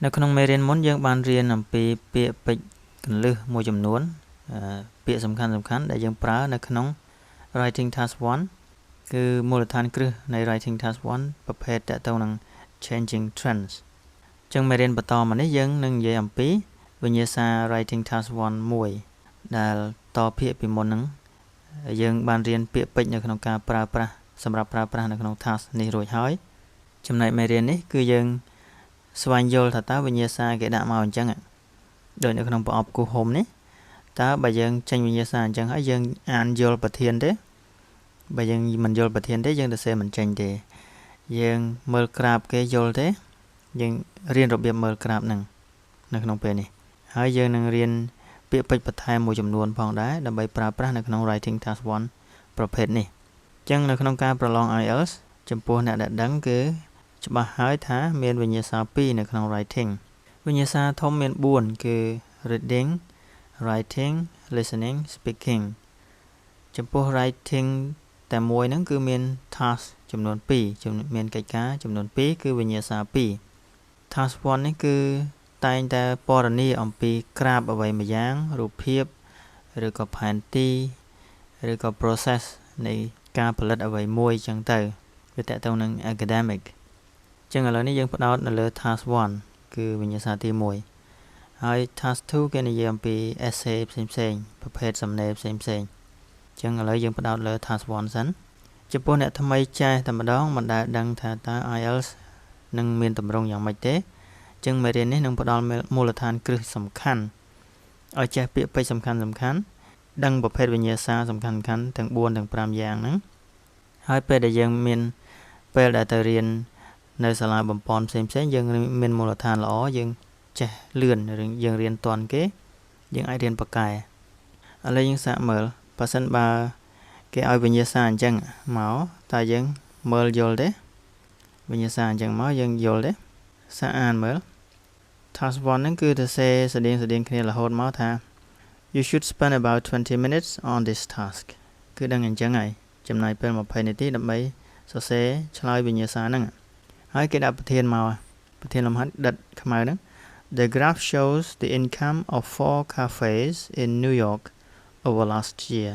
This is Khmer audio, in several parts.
នៅក្នុងមេរៀនមុនយើងបានរៀនអំពីពាក្យពេចន៍គន្លឹះមួយចំនួនពាក្យសំខាន់សំខាន់ដែលយើងប្រើនៅក្នុង Writing Task 1គឺមូលដ្ឋានគ្រឹះនៃ Writing Task 1ប្រភេទទាក់ទងនឹង Changing Trends ចឹងមេរៀនបន្តមកនេះយើងនឹងនិយាយអំពីវិញ្ញាសា Writing Task 1មួយដែលតភាគពីមុនហ្នឹងយើងបានរៀនពាក្យពេចន៍នៅក្នុងការប្រើប្រាស់សម្រាប់ប្រើប្រាស់នៅក្នុង task នេះរួចហើយចំណែកមេរៀននេះគឺយើងស្វែងយល់ថាតើវិញ្ញាសាគេដាក់មកអញ្ចឹងដូចនៅក្នុងប្រអប់គូសហុំនេះតើបើយើងចេញវិញ្ញាសាអញ្ចឹងហើយយើងអានយល់ប្រធានទេបើយើងមិនយល់ប្រធានទេយើងទៅសេមិនចេញទេយើងមើលក្រាបគេយល់ទេយើងរៀនរបៀបមើលក្រាបហ្នឹងនៅក្នុងពេលនេះហើយយើងនឹងរៀនពាក្យពេចន៍បន្ថែមមួយចំនួនផងដែរដើម្បីប្រើប្រាស់នៅក្នុង Writing Task 1ប្រភេទនេះអញ្ចឹងនៅក្នុងការប្រឡង IELTS ចំពោះអ្នកដែលដឹងគឺច្បាស់ហើយថាមានវិញ្ញាសា2នៅក្នុង writing វិញ្ញាសាធំមាន4គឺ reading, writing, listening, speaking ចំពោះ writing តែមួយហ្នឹងគឺមាន task ចំនួន2មានកិច្ចការចំនួន2គឺវិញ្ញាសា2 task 1នេះគឺតែងតែពណ៌នាអំពីក្រាបអ្វីមួយយ៉ាងរូបភាពឬក៏ផែនទីឬក៏ process នៃការផលិតអ្វីមួយចឹងទៅវាទាក់ទងនឹង academic ចឹងឥឡូវនេះយើងផ្ដោតនៅលើ task 1គឺវិញ្ញាសាទី1ហើយ task 2គេនិយាយអំពី essay ផ្សេងផ្សេងប្រភេទសំណេរផ្សេងផ្សេងចឹងឥឡូវយើងផ្ដោតលើ task 1សិនចំពោះអ្នកថ្មីចេះតែម្ដងមិនដែលដឹងថាតើ IELTS នឹងមានទម្រង់យ៉ាងម៉េចទេចឹងមេរៀននេះនឹងផ្ដល់មូលដ្ឋានគ្រឹះសំខាន់ឲ្យចេះពាក្យពេចន៍សំខាន់សំខាន់ដឹងប្រភេទវិញ្ញាសាសំខាន់សំខាន់ទាំង4ទាំង5យ៉ាងហ្នឹងហើយពេលដែលយើងមានពេលដែលទៅរៀននៅសាលាបំពន់ផ្សេងផ្សេងយើងមានមូលដ្ឋានល្អយើងចេះលឿនយើងរៀនទាន់គេយើងអាចរៀនពូកែឥឡូវយើងសាកមើលបើសិនបើគេឲ្យវិញ្ញាសាអញ្ចឹងមកតើយើងមើលយល់ទេវិញ្ញាសាអញ្ចឹងមកយើងយល់ទេសាកអានមើល task 1ហ្នឹងគឺទៅសេស្តៀងស្តៀងគ្នារហូតមកថា You should spend about 20 minutes on this task គឺដឹងអញ្ចឹងហើយចំណាយពេល20នាទីដើម្បីសរសេរឆ្លើយវិញ្ញាសាហ្នឹងហើយគេដាក់ប្រធានមកប្រធានលំហាត់ដិតខ្មៅហ្នឹង The graph shows the income of four cafes in New York over last year.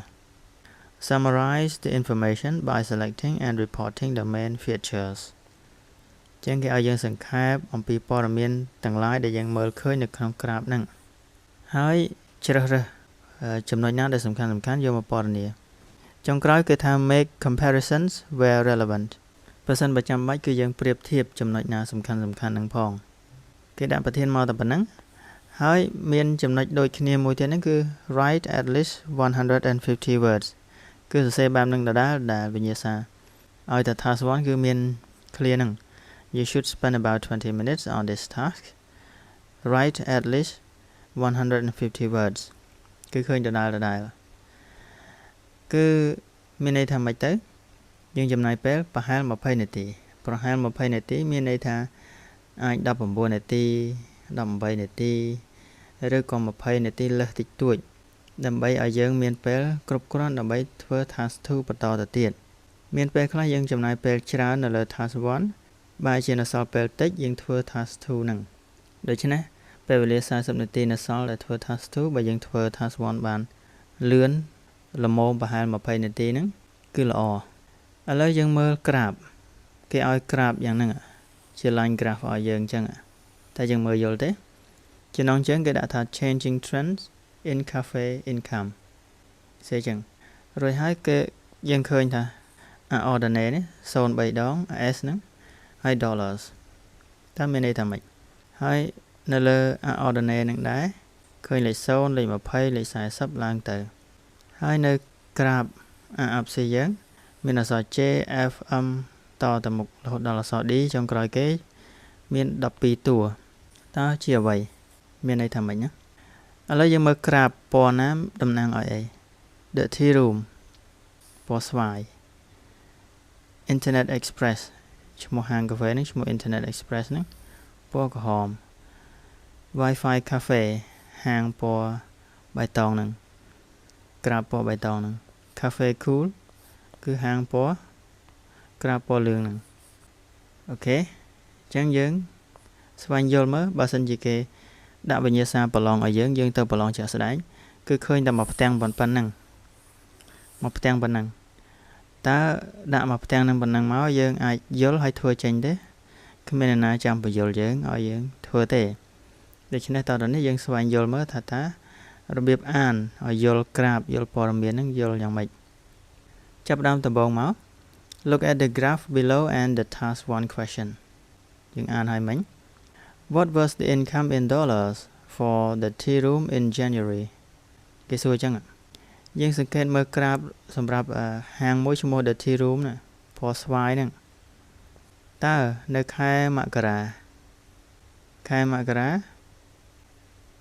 Summarize the information by selecting and reporting the main features. ចឹងគេឲ្យយើងសង្ខេបអំពីព័ត៌មានទាំងឡាយដែលយើងមើលឃើញនៅក្នុងក្រាបហ្នឹងហើយជ្រើសរើសចំណុចណាដែលសំខាន់សំខាន់យកមកពណ៌នាចុងក្រោយគឺថា make comparisons where relevant ប្រសិនបើចាំបាច់គឺយើងប្រៀបធៀបចំណុចណាសំខាន់សំខាន់នឹងផងគេដាក់ប្រធានមកតែប៉ុណ្ណឹងហើយមានចំណុចដូចគ្នាមួយទៀតហ្នឹងគឺ write at least 150 words គឺសរសេរបែបនឹងដដែលដែលវិញ្ញាសាឲ្យតែ task 1គឺមាន clear ហ្នឹង You should spend about 20 minutes on this task. Write at least 150 words គឺឃើញដដែលដដែលគឺមានន័យថាម៉េចទៅយើងចំណាយពេលប្រហែល20នាទីប្រហែល20នាទីមានន័យថាអាច19នាទី18នាទីឬក៏20នាទីលើសតិចតួចដើម្បីឲ្យយើងមានពេលគ្រប់គ្រាន់ដើម្បីធ្វើ task 2បន្តទៅទៀតមានពេលខ្លះយើងចំណាយពេលច្រើននៅលើ task 1បែរជានៅសល់ពេលតិចយើងធ្វើ task 2ហ្នឹងដូច្នេះពេលវេលា40នាទីនៅសល់ដែលធ្វើ task 2បើយើងធ្វើ task 1បានលឿនល្មមប្រហែល20នាទីហ្នឹងគឺល្អឥឡូវយើងមើលក្រាបគេឲ្យក្រាបយ៉ាងហ្នឹងជា line graph ឲ្យយើងអញ្ចឹងតែយើងមើលយល់ទេចំណងជើងគេដាក់ថា changing trends in cafe income សេចឹងរួចហើយគេយើងឃើញថា a ordinate នេះ03ដង s ហ្នឹងហើយ dollars តើមានន័យថាម៉េចហើយនៅលើ a ordinate នឹងដែរឃើញលេខ0លេខ20លេខ40ឡើងទៅហើយនៅក្រាប a abscissa យើងមានអក្សរ J F M តទៅមុខរហូតដល់អក្សរ D ចុងក្រោយគេមាន12តួតើជាអ្វីមានន័យថាម៉េចណាឥឡូវយើងមើលក្រាបពណ៌ណាតំណាងឲ្យអី The Tea Room ពណ៌ស្វាយ Internet Express ឈ្មោះហាងកាហ្វេហ្នឹងឈ្មោះ Internet Express ហ្នឹងពណ៌ក្រហម Wi-Fi Cafe ហាងពណ៌បៃតងហ្នឹងក្រាបពណ៌បៃតងហ្នឹង Cafe Cool គឺហាងពណ៌ក្រាបពណ៌លឿងហ្នឹង OK អញ្ចឹងយើង ស្វែងយល់មើលបើសិនជាគេដាក់វិញ្ញាសាប្រឡងឲ្យយើងយើងទៅប្រឡងជាក់ស្ដែងគឺឃើញតែមួយផ្ទាំងប៉ុណ្ណឹងមួយផ្ទាំងប៉ុណ្ណឹងតើដាក់មួយផ្ទាំងនឹងប៉ុណ្ណឹងមកយើងអាចយល់ហើយធ្វើចេញទេគ្មានអ្នកណាចាំបញ្យល់យើងឲ្យយើងធ្វើទេដូច្នេះតទៅនេះយើងស្វែងយល់មើលថាតើរបៀបអានឲ្យយល់ក្រាបយល់ព័ត៌មានហ្នឹងយល់យ៉ាងម៉េចចាប់ដើមដំបូងមក Look at the graph below and the task 1 question យើងអានឲ្យមិញ What was the income in dollars for the Tea Room in January? គេសួរអញ្ចឹងយើងសង្កេតមើលក្រាបសម្រាប់ហាងមួយឈ្មោះ The Tea Room ណាពណ៌ស្វាយហ្នឹងតើនៅខែមករាខែមករា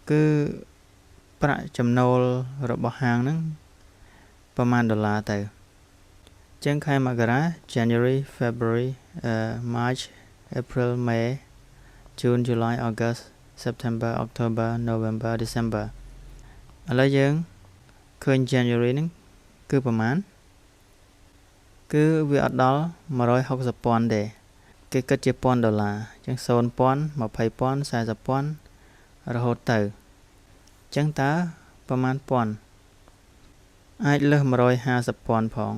គឺប្រាក់ចំណូលរបស់ហាងហ្នឹងប្រហែលដុល្លារទៅចឹងខែមករា January, February, March, April, May, June, July, August, September, October, November, December. ឥឡូវយើងឃើញ January ហ្នឹងគឺប្រហែលគឺវាអត់ដល់160,000ទេគេគិតជាពាន់ដុល្លារអញ្ចឹង0,000 20,000 40,000រហូតទៅអញ្ចឹងតើប្រហែលពាន់អាចលើស150,000ផង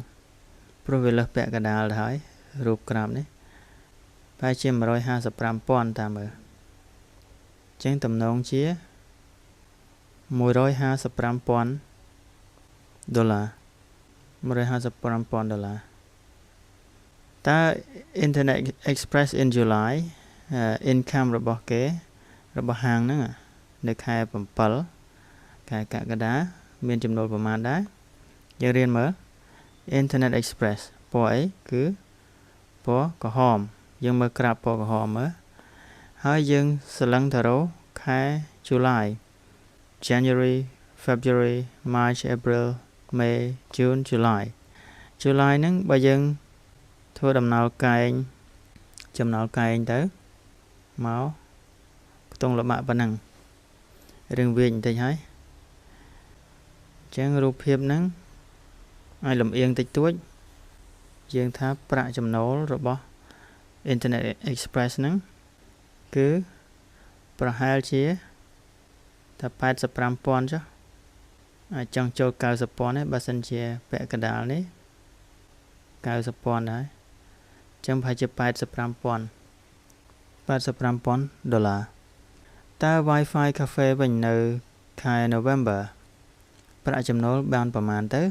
ព្រោះវាលើសពាក់កណ្ដាលទៅហើយរូបក្រាបនេះប្រហែលជា155,000តាមមើលអញ្ចឹងតំណងជា155,000ដុល្លារ155,000ដុល្លារតើ Internet Express in July income របស់គេរបស់ហាងហ្នឹងនៅខែ7ខែកក្កដាមានចំណូលប្រមាណដែរយើងរៀនមើល Internet Express ពណ៌អីគឺពណ៌ក្រហមយើងមើលក្រាបពណ៌ក្រហមមើលហើយយើងសលឹងទៅរកខែ July, January, February, March, April, May, June, July. July ហ្នឹងបើយើងធ្វើដំណើរកែងចំណោលកែងទៅមកខ្ទង់លបាក់ប៉ុណ្ណឹងរឿងវាចបន្តិចហើយអញ្ចឹងរូបភាពហ្នឹងឲ្យលំអៀងតិចតួចយើងថាប្រាក់ចំណូលរបស់ Internet Express ហ្នឹងគឺប្រហែលជាថា85,000ចុះអាចចង់ចូល90,000ទេបើសិនជាពាក់កណ្ដាលនេះ90,000ដែរអញ្ចឹងប្រហែលជា85,000 85,000ដុល្លារតើ Wi-Fi Cafe វិញនៅខែ November ប្រាក់ចំណូលបានប្រមាណទៅ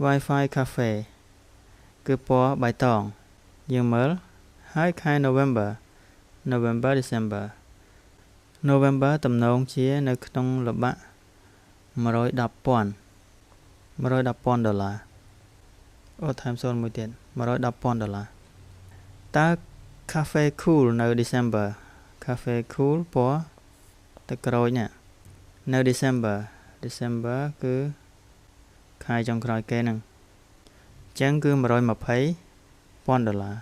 Wi-Fi Cafe គឺពណ៌បៃតងយើងមើលហើយខែ November, November, December, November តំណងជានៅក្នុងល្បាក់110,000 110,000ដុល្លារអូថែមសូន្យមួយទៀត110,000ដុល្លារតើ Cafe Cool នៅ December Cafe Cool ពណ៌ទឹកក្រូចនេះនៅ December December គឺខែចុងក្រោយគេហ្នឹងអញ្ចឹងគឺ120,000ដុល្លារ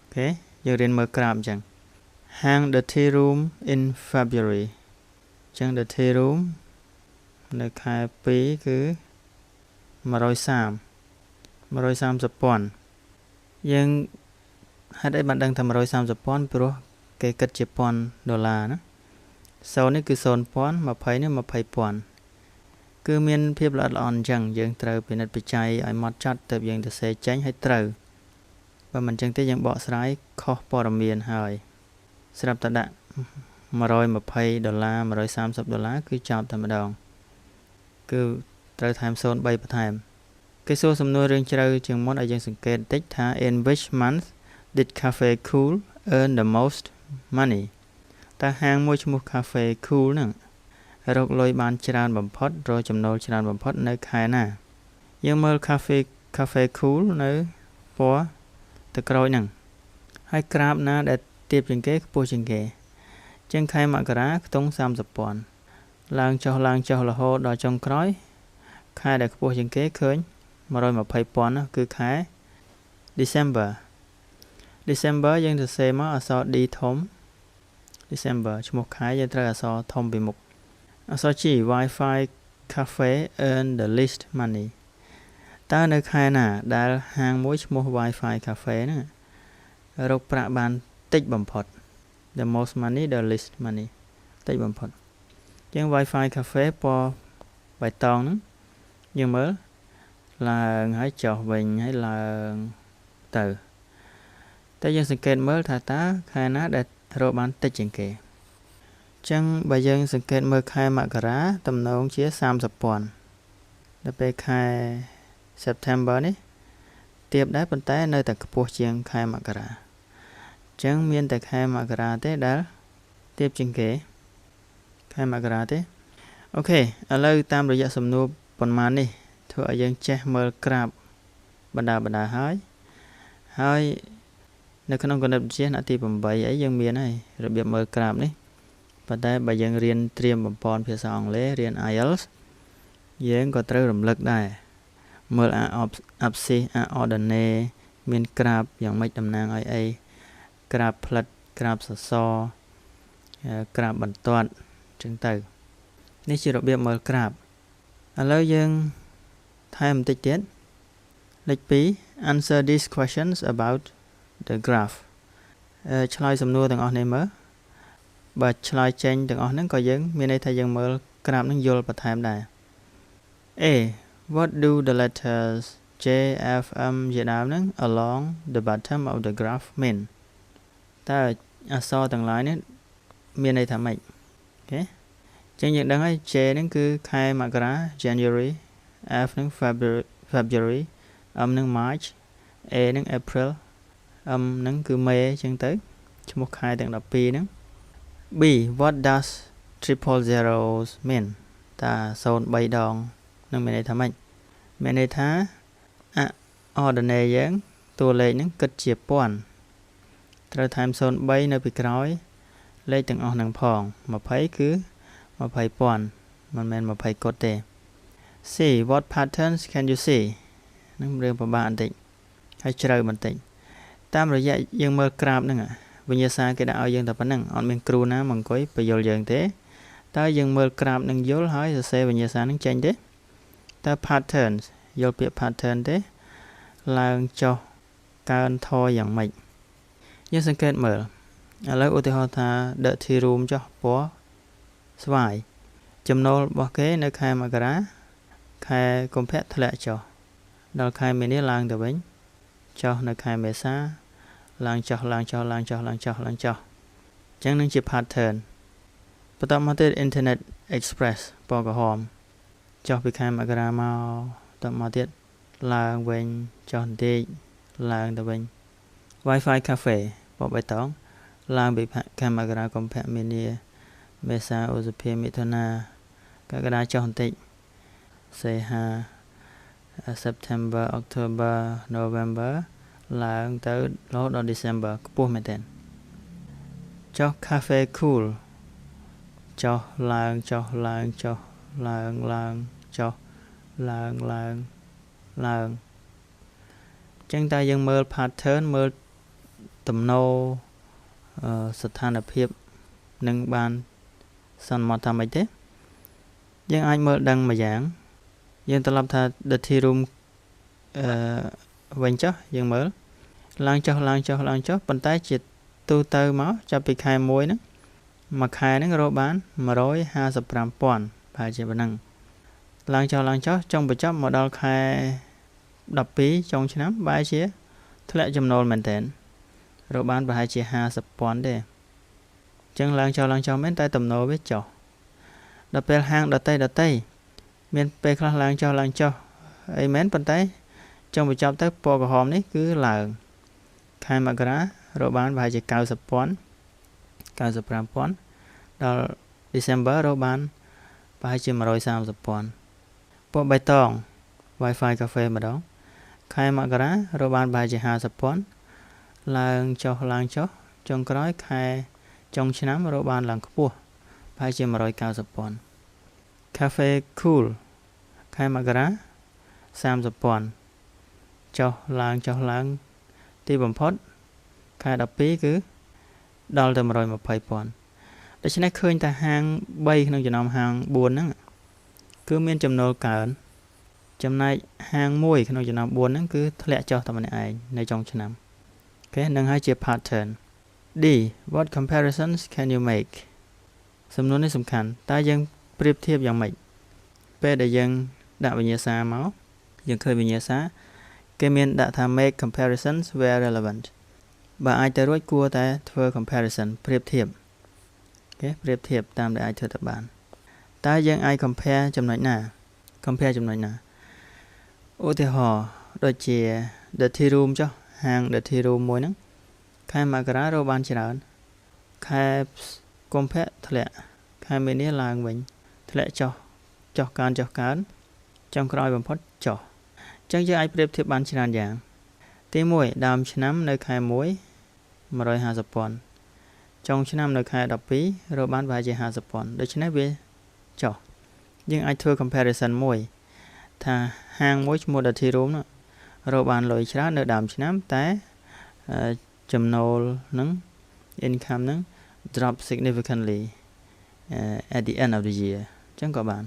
OK យើងរៀនមើលក្រាបអញ្ចឹងហាង The Tea Room in February អញ្ចឹង The Tea Room នៅខែ2គឺ130 130,000យើងហេតុអីបានដឹងថា130,000ព្រោះគេគិតជាពាន់ដុល្លារណា0នេះគឺ0,000 20នេះ20,000គឺមានភាពល្អិតល្អន់អញ្ចឹងយើងត្រូវពិនិត្យពិច័យឲ្យម៉ត់ចត់ទៅយើងទៅសេចេញឲ្យត្រូវបើមិនអញ្ចឹងទេយើងបកស្រាយខុសព័ត៌មានហើយស្រាប់តែដាក់120ដុល្លារ130ដុល្លារគឺចប់តែម្ដងគឺត្រូវថែម0 3បន្ថែមគេសួរសំណួររឿងជ្រៅជាងមុនឲ្យយើងសង្កេតបន្តិចថា In which month did Cafe Cool earn the most money? តើហាងមួយឈ្មោះ Cafe Cool ហ្នឹងរកលុយបានច្រើនបំផុតរកចំណូលច្រើនបំផុតនៅខែណាយើងមើល Cafe Cool នៅពណ៌ទឹកក្រូចហ្នឹងហើយក្រាបណាដែលទាបជាងគេខ្ពស់ជាងគេជាងខែមករាខ្ទង់30,000ឡើងចុះឡើងចុះរហូតដល់ចុងក្រោយខែដែលខ្ពស់ជាងគេឃើញ120,000ណាគឺខែ December December យើងសរសេរមកអក្សរ D ធំ December ឈ្មោះខែយើងត្រូវអក្សរធំពីមុខអក្សរ G Wi-Fi Cafe earn the least money. តើនៅខែណាដែលហាងមួយឈ្មោះ Wi-Fi Cafe ហ្នឹងរកប្រាក់បានតិចបំផុត The most money, the least money តិចបំផុតជាង Wi-Fi Cafe ពណ៌បៃតងហ្នឹងយើងមើលឡើងហើយចុះវិញហើយឡើងទៅតែយើងសង្កេតមើលថាតើខែណាដែលរកបានតិចជាងគេចឹងបើយើងសង្កេតមើលខែមករាទំនងជា30,000ដល់ពេលខែ September នេះទៀបដែរប៉ុន្តែនៅតែខ្ពស់ជាងខែមករាចឹងមានតែខែមករាទេដែលទៀបជាងគេខែមករាទេ OK ឥឡូវតាមរយៈសំណួរប៉ុន្មាននេះធ្វើឲ្យយើងចេះមើលក្រាបបណ្ដាបណ្ដាហើយហើយនៅក្នុងគណិតវិទ្យាថ្នាក់ទី8អីយើងមានហើយរបៀបមើលក្រាបនេះប៉ុន្តែបើយើងរៀនត្រៀមបំពន់ភាសាអង់គ្លេសរៀន IELTS យើងក៏ត្រូវរំលឹកដែរមើល abscisse អ ordonnée មានក្រាបយ៉ាងម៉េចតំណាងឲ្យអីក្រាបផ្លិតក្រាបសសរក្រាបបន្ទាត់ចឹងទៅនេះជារបៀបមើលក្រាបឥឡូវយើងថែមបន្តិចទៀតលេខ2 Answer these questions about the graph ឆ្លើយសំណួរទាំងអស់នេះមើលបើឆ្លើយចេញទាំងអស់ហ្នឹងក៏យើងមានន័យថាយើងមើលក្រាបហ្នឹងយល់បន្ថែមដែរ A. What do the letters J F M ជាដើមហ្នឹង along the bottom of the graph mean? តើអក្សរទាំងឡាយនេះមានន័យថាម៉េច OK ចឹងយើងដឹងហើយ J ហ្នឹងគឺខែមករា January, F ហ្នឹង February, M ហ្នឹង March, A ហ្នឹង April, M ហ្នឹងគឺ May ចឹងទៅឈ្មោះខែទាំង12ហ្នឹង B. What does triple zeros mean? តើ03ដងនឹងមានន័យថាម៉េចមានន័យថាអ ordonnée យើងតួលេខហ្នឹងគិតជាពាន់ត្រូវថែម03នៅពីក្រោយលេខទាំងអស់នឹងផង20គឺ20,000មិនមែន20កុដទេ C. What patterns can you see? នឹងរឿងពិបាកបន្តិចហើយជ្រៅបន្តិចតាមរយៈយើងមើលក្រាបហ្នឹងវិញ្ញាសាគេដាក់ឲ្យយើងតែប៉ុណ្្នឹងអត់មានគ្រូណាមកអង្គុយបញ្យល់យើងទេតើយើងមើលក្រាបនឹងយល់ហើយសរសេរវិញ្ញាសានឹងចេញទេតើ patterns យល់ពាក្យ pattern ទេឡើងចុះកើនថយយ៉ាងម៉េចយើងសង្កេតមើលឥឡូវឧទាហរណ៍ថា The Tea Room ចុះពណ៌ស្វាយចំណូលរបស់គេនៅខែមករាខែកុម្ភៈធ្លាក់ចុះដល់ខែមីនាឡើងទៅវិញចុះនៅខែមេសាឡើងចុះឡើងចុះឡើងចុះឡើងចុះឡើងចុះអញ្ចឹងនឹងជា pattern បន្តមកទៀត Internet Express ពណ៌ក្រហមចុះពីខែមករាមកតមកទៀតឡើងវិញចុះបន្តិចឡើងទៅវិញ Wi-Fi Cafe ពណ៌បៃតងឡើងពីខែមករាកុម្ភៈមីនាមេសាឧសភាមិថុនាកក្កដាចុះបន្តិចសីហា September, October, November ឡើងទៅរហូតដល់ December ខ្ពស់មែនទែនចុះ Cafe Cool ចុះឡើងចុះឡើងចុះឡើងឡើងចុះឡើងឡើងឡើងចឹងតើយើងមើល pattern មើលតំណោស្ថានភាពនឹងបានសន្មតថាម៉េចទេយើងអាចមើលដឹងមួយយ៉ាងយើងត្រឡប់ថា the tea room អឺវិញចុះយើងមើលឡើងចុះឡើងចុះឡើងចុះប៉ុន្តែជាទូទៅមកចាប់ពីខែ1ហ្នឹងមួយខែហ្នឹងរកបាន155,000ប្រហែលជាប៉ុណ្ណឹងឡើងចុះឡើងចុះចុងបញ្ចប់មកដល់ខែ12ចុងឆ្នាំបែរជាធ្លាក់ចំណូលមែនតើរកបានប្រហែលជា50,000ទេអញ្ចឹងឡើងចុះឡើងចុះមែនតែតំណវាចុះដល់ពេលហាងដតីដតីមានពេលខ្លះឡើងចុះឡើងចុះអីមែនប៉ុន្តែចុងបញ្ចប់ទៅពណ៌ក្រហមនេះគឺឡើងខែមករារកបានប្រហែលជា90,000 95,000ដល់ December រកបានប្រហែលជា130,000ពណ៌បៃតង Wi-Fi Cafe ម្ដងខែមករារកបានប្រហែលជា50,000ឡើងចុះឡើងចុះចុងក្រោយខែចុងឆ្នាំរកបានឡើងខ្ពស់ប្រហែលជា190,000 Cafe Cool ខែមករា30,000ចុះឡើងចុះឡើងទីបំផុតខែ12គឺដល់ទៅ120,000ដូច្នេះឃើញតែហាង3ក្នុងចំណោមហាង4ហ្នឹងគឺមានចំណូលកើនចំណែកហាង1ក្នុងចំណោម4ហ្នឹងគឺធ្លាក់ចុះតែម្នាក់ឯងនៅចុងឆ្នាំ OK នឹងហើយជា pattern D, what comparisons can you make? សំណួរនេះសំខាន់តើយើងប្រៀបធៀបយ៉ាងម៉េចពេលដែលយើងដាក់វិញ្ញាសាមកយើងឃើញវិញ្ញាសាគេមានដាក់ថា make comparisons where relevant បើអាចទៅរួចគួរតែធ្វើ comparison ប្រៀបធៀប okay ប្រៀបធៀបតាមដែលអាចធ្វើទៅបានតើយើងអាច compare ចំណុចណា compare ចំណុចណាឧទាហរណ៍ដូចជា The Tea Room ចុះហាង The Tea Room មួយហ្នឹងខែមករារកបានច្រើនខែកុម្ភៈធ្លាក់ខែមីនាឡើងវិញធ្លាក់ចុះចុះកើនចុះកើនចុងក្រោយបំផុតចុះអញ្ចឹងយើងអាចប្រៀបធៀបបានច្រើនយ៉ាងទី1ដើមឆ្នាំនៅខែ1 150,000ចុងឆ្នាំនៅខែ12រកបានប្រហែលជា50,000ដូច្នេះវាចុះយើងអាចធ្វើ comparison មួយថាហាងមួយឈ្មោះ The Tea Room នោះរកបានលុយច្រើននៅដើមឆ្នាំតែចំណូលនឹង income នឹង drop significantly at the end of the year អញ្ចឹងក៏បាន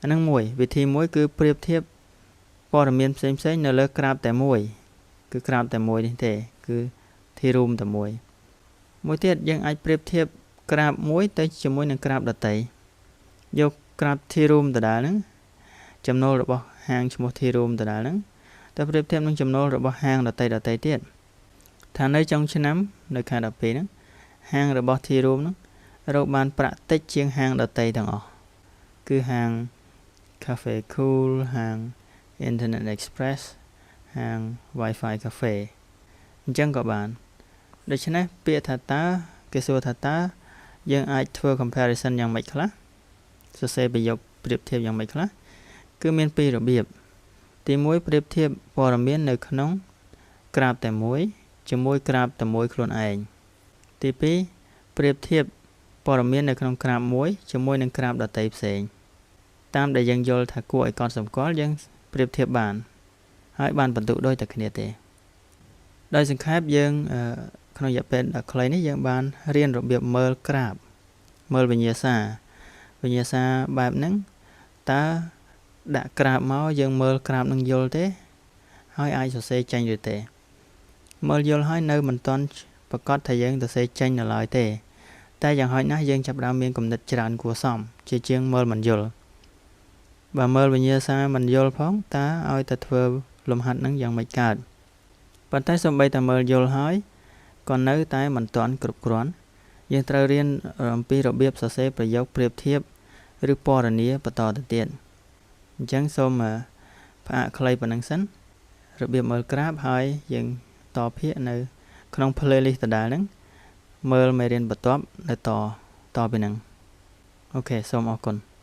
អានឹងមួយវិធីមួយគឺប្រៀបធៀបព័ត៌មានផ្សេងផ្សេងនៅលើក្រាបតែមួយគឺក្រាបតែមួយនេះទេគឺ Tea Room តែមួយមួយទៀតយើងអាចប្រៀបធៀបក្រាបមួយទៅជាមួយនឹងក្រាបដទៃយកក្រាប Tea Room ដដែលហ្នឹងចំណូលរបស់ហាងឈ្មោះ Tea Room ដដែលហ្នឹងទៅប្រៀបធៀបនឹងចំណូលរបស់ហាងដទៃដទៃទៀតថានៅចុងឆ្នាំនៅខែ12ហ្នឹងហាងរបស់ Tea Room ហ្នឹងរកបានប្រាក់តិចជាងហាងដទៃទាំងអស់គឺហាង Cafe Cool ហាង Internet Express ហាង Wi-Fi Cafe អញ្ចឹងក៏បានដូច្នេះពាក្យថាតើគេសួរថាតើយើងអាចធ្វើ comparison យ៉ាងម៉េចខ្លះសរសេរប្រយោគប្រៀបធៀបយ៉ាងម៉េចខ្លះគឺមានពីររបៀបទី1ប្រៀបធៀបព័ត៌មាននៅក្នុងក្រាបតែមួយជាមួយក្រាបតែមួយខ្លួនឯងទី2ប្រៀបធៀបព័ត៌មាននៅក្នុងក្រាបមួយជាមួយនឹងក្រាបដទៃផ្សេងតាមដែលយើងយល់ថាគួរឲ្យកត់សម្គាល់យើងប្រៀបធៀបបានហើយបានបន្ទុកដូចតែគ្នាទេដោយសង្ខេបយើងក្នុងរយៈពេលដ៏ខ្លីនេះយើងបានរៀនរបៀបមើលក្រាបមើលវិញ្ញាសាវិញ្ញាសាបែបហ្នឹងតើដាក់ក្រាបមកយើងមើលក្រាបនឹងយល់ទេហើយអាចសរសេរចេញឬទេមើលយល់ហើយនៅមិនទាន់ប្រកាសថាយើងសរសេរចេញនៅឡើយទេតែយ៉ាងហោចណាស់យើងចាប់ផ្ដើមមានគំនិតច្រើនគួរសមជាជាងមើលមិនយល់បើមើលវិញ្ញាសាមិនយល់ផងតើឲ្យតែធ្វើលំហាត់នឹងយ៉ាងម៉េចកើតប៉ុន្តែសូម្បីតែមើលយល់ហើយក៏នៅតែមិនទាន់គ្រប់គ្រាន់យើងត្រូវរៀនអំពីរបៀបសរសេរប្រយោគប្រៀបធៀបឬពណ៌នាបន្តទៅទៀតអញ្ចឹងសូមផ្អាកខ្លីប៉ុណ្ណឹងសិនរបៀបមើលក្រាបហើយយើងតភាគនៅក្នុង playlist ដដែលហ្នឹងមើលមេរៀនបន្ទាប់នៅតតពីហ្នឹង okay សូមអរគុណ។